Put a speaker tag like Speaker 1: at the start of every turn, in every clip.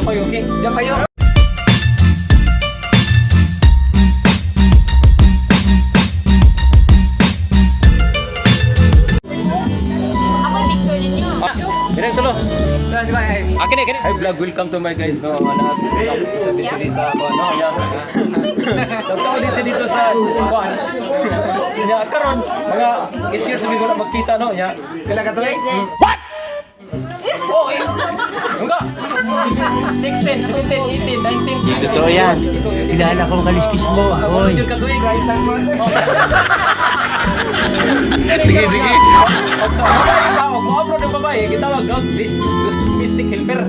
Speaker 1: Japayo, okay? Japayo.
Speaker 2: Ako picture ninyo.
Speaker 1: Ah, Direk tulo. Akin eh, kini. Hi vlog, welcome to my guys, no. Ano, sa dito sa ako, no. Ya. Tagtao din siya dito sa kuan. Ya, karon mga 8 years kami wala magkita, no. Ya. Pila ka tuig? What? Oh, eh. Enggak. 16, 17, 18, 19.
Speaker 3: Totoo yan. Kilala kong kaliskis mo. Oy.
Speaker 1: Oy. Ka tuig, guys.
Speaker 3: Sige, sige.
Speaker 1: Pag sa babae pa, og mo-abroad ang babae, gitawag og domestic helper.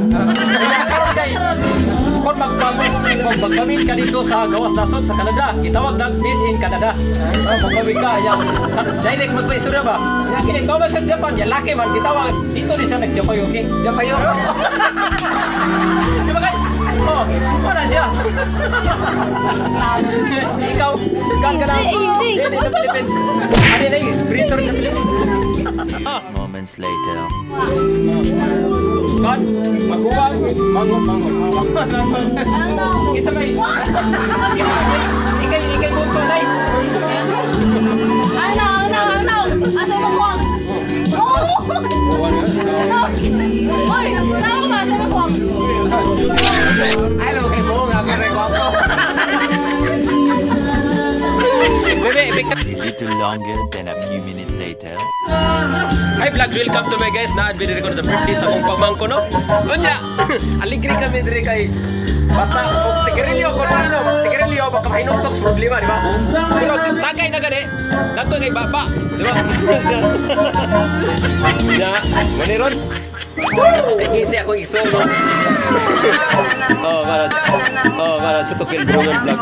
Speaker 1: Karon kay kung magpamit ka dito sa gawas nasod sa Canada, gitawag nag seen in Canada. Oh, magpamit ka, ya, direct magpaistorya ba? Ya kini tawag sa Japan, ya laki man gitawag dito di siya nagjapayo, okay? Japayo. Di ba guys? Oh, wala siya. Ikaw, kan ka na.
Speaker 2: Hindi, hindi.
Speaker 1: Hindi, sa Philippines. Ano na yun? Greater na Philippines.
Speaker 4: Moments later.
Speaker 1: Kan, magubang, mangon, mangon. Isa may, ikay, ikay bunso, nice.
Speaker 2: Ano, ano, ano? Asa mo kuwang? Oh! Oy, tama ba? Asa mo kuwang?
Speaker 1: Ay, okay po, nga pero gwapo. Bebe, picture.
Speaker 4: A little longer than a few minutes later.
Speaker 1: Hi vlog, welcome to my guys. Na-admit ko sa birthday sa akong pamangko, no? Unya, aligri kami diri kay basta og sigarilyo ko ano, sigarilyo baka mahinugtok sa problema, di ba? Pero tagay na gani, nato kay baba, di ba? Ya, maniron. Ay, kasi ako isulo. Oh, para oh, para sa tukil vlog ba.